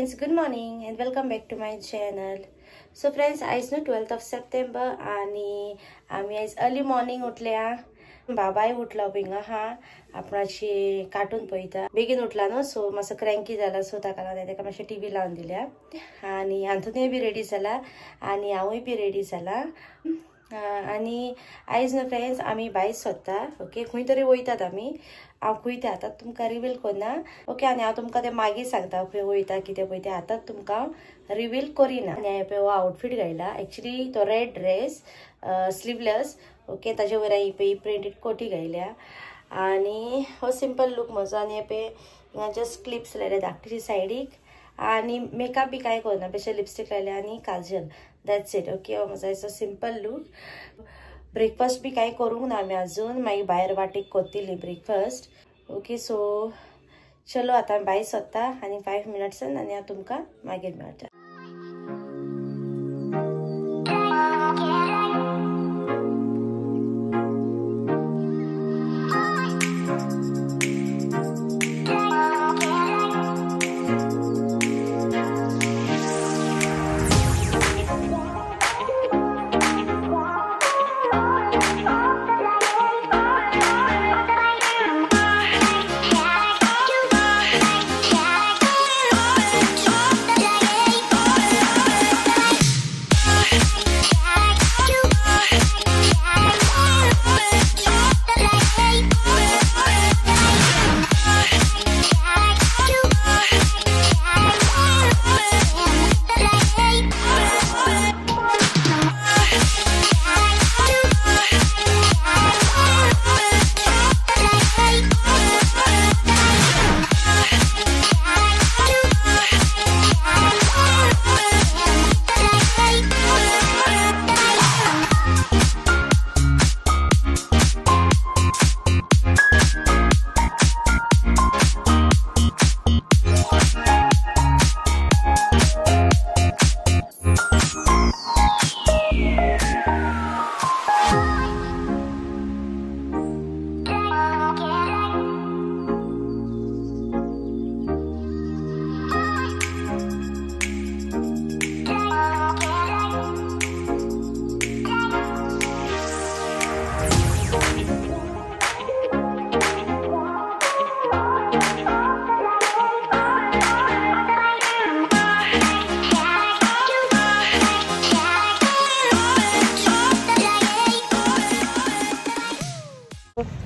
Friends, good morning and welcome back to my channel. So friends, आयज न्हू 12th of September आनी आमी आयज अर्ली मॉर्निंग उठल्या. बाबाय उठलो हिंगा आहा, आपणाची कार्टून पळयता. बेगीन उठला न्हू, सो मातसो क्रँकी जाला, सो ताका लागून ताका मातशें टीव्ही लावन दिल्या. आनी आंथोनीय बी रेडी जाला आनी हांवूय बी रेडी जाला. आनी आयज न्हू फ्रेंड्स आमी भायर सोदता. ओके, खंय तरी वयतात आमी. हांव खंय तें आतां तुमकां रिवील करना. ओके, आनी हांव तुमकां तें मागीर सांगता खंय वयता कितें पळय तें आतां तुमकां रिवील करिना. आनी हांवें पळय हो आउटफीट घायला. एक्चुली तो रेड ड्रेस स्लीवलेस. ओके, ताजे वयर हांवें पळय प्रिंटेड कोटी घायल्या आनी हो सिंपल लूक म्हजो. आनी पळय हिंगा जस्ट क्लिप्स लायल्या धाकटीशी सायडीक आनी मेकअप बी कांय करना, बेश्टे लिपस्टीक लायल्या आनी काजल, that's it. Okay, हो म्हजो आयचो सिंपल लूक. ब्रेकफास्ट बी कांय करूंक ना आमी अजून, मागीर भायर वाटेक करतली ब्रेकफास्ट. ओके, सो चलो आतां भायर सोदता आनी 5 मिनट्सान आनी हांव तुमकां मागीर मेळटा.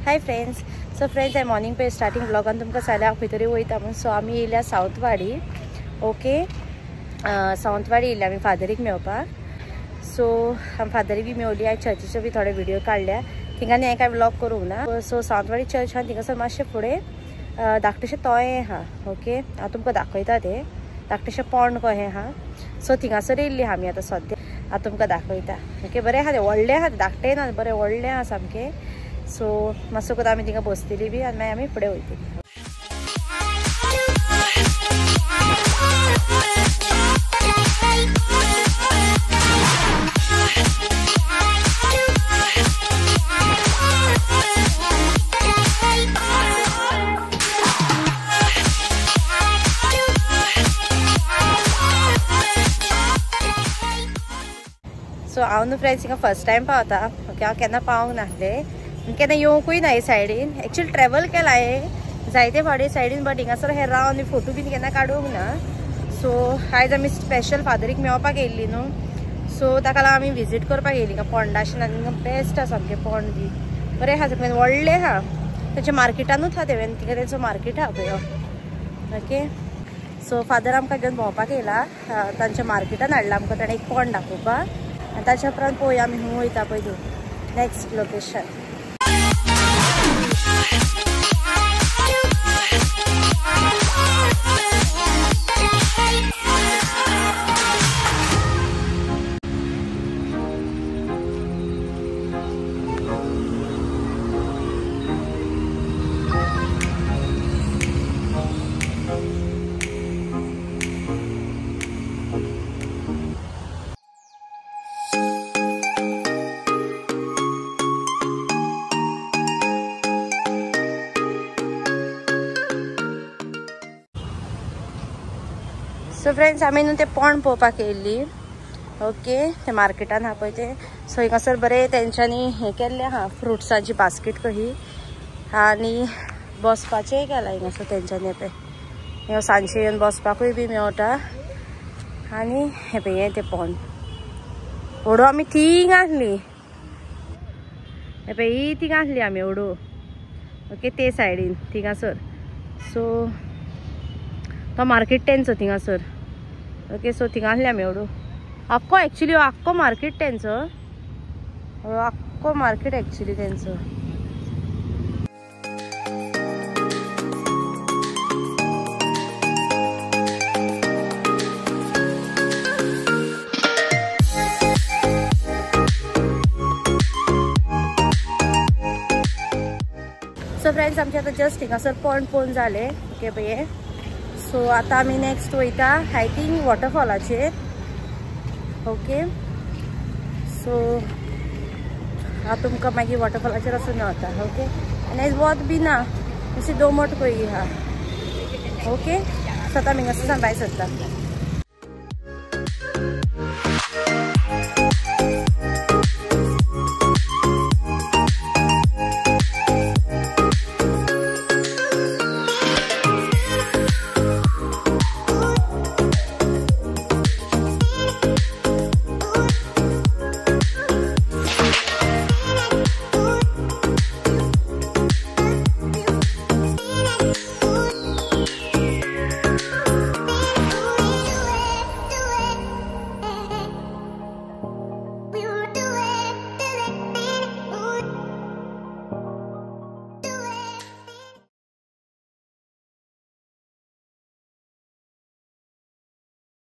हाय फ्रेंड्स, सो फ्रेंड्स हांवें मॉर्निंग पे स्टार्टिंग ब्लॉगान तुमकां सांगलें हांव खंय तरी वयता म्हूण. सो आमी येयल्या सावंतवाडी. ओके, सावंतवाडी येयल्या आमी फादरीक मेळपाक. सो आमी फादरीक बी मेवली. हांवें चर्चीचे बी थोडे व्हिडिओ काडल्या. थिंगा न्ही हांवें कांय व्लॉग करूंक ना. सो सावंतवाडी चर्च आहा थिंगासर मातशें फुडें धाकटेशें तोयें आहा. ओके, हांव तुमकां दाखयता तें धाकटेशें पोंड कहें आहा. सो थिंगासर येयल्ली आहा आमी आतां सद्या. हांव तुमकां दाखयता. ओके, बरें आहा तें, व्हडलें आहा तें, धाकटें ना, बरें व्हडलें आहा सामकें. सो मातसो कोत आमी थिंगा बसतली बी आनी मागीर आमी फुडें वयतली. सो हांव न्हू फ्रेंड्स हिंगा फर्स्ट टायम पावता. ओके, हांव केन्ना पावंक नासलें, केन्ना येवंकूय ना हे सायडीन. एक्चुअली ट्रॅवल केला हांवें जायते फावटी सायडीन, बट हिंगासर हे रावन फोटो बीन केन्ना काडूंक ना. सो आयज आमी स्पेशल फादरीक मेळपाक येयल्ली न्हू, सो ताका लागून आमी विजीट करपाक येयली. हिंगा पोंडाशें हिंगा बेस्ट आहा सामकें, पोंड बी बरें आहा सामकें, व्हडलें आहा. तेच्या मार्केटानूच आहा तें, थिंगा तेंचो मार्केट आहा पळय. ओके, सो फादर आमकां घेवन भोंवपाक येयला, तांच्या मार्केटान हाडला आमकां ताणें एक पोंड दाखोवपाक. आनी ताच्या उपरांत पळोवया आमी खंय वयता पळय ती नेक्स्ट लोकेशन. सो फ्रेंड्स आमी न्हू ते पोंड पळोवपाक येयल्ली. ओके ते मार्केटान आहा पळय ते. सो हिंगासर बरें तेंच्यांनी हें केल्लें आहा, फ्रुट्सांची बास्केट कही आनी बसपाचेंय केलां हिंगासर तेंच्यांनी. पळय हिंगा सांजचें येवन बसपाकूय बी मेवटा. आनी हें पळय हें तें पोंड व्हडो आमी थिंग आसली. हें पळय ही थिंग आसली आमी व्हडो. ओके ते सायडीन थिंगासर. सो तो मार्केट तेंचो थिंगासर. ओके सो थिंगा आसली आमी व्हडो आख्खो. एक्चुली आख्खो मार्केट तेंचो, आख्खो मार्केट एक्चुली तेंचो. सो फ्रेंड्स आमचे आतां जस्ट हिंगासर पोंड पळोवन जालें. ओके पळय सो आतां आमी नेक्स्ट वयता हायकिंग वॉटरफॉलाचेर. ओके सो हांव तुमकां मागीर वॉटरफॉलाचेर वचून मेवता. ओके आनी आयज वत बी ना, मातशी दोमट पळय आहा. ओके सो आतां आमी हिंगासर भायर सरता.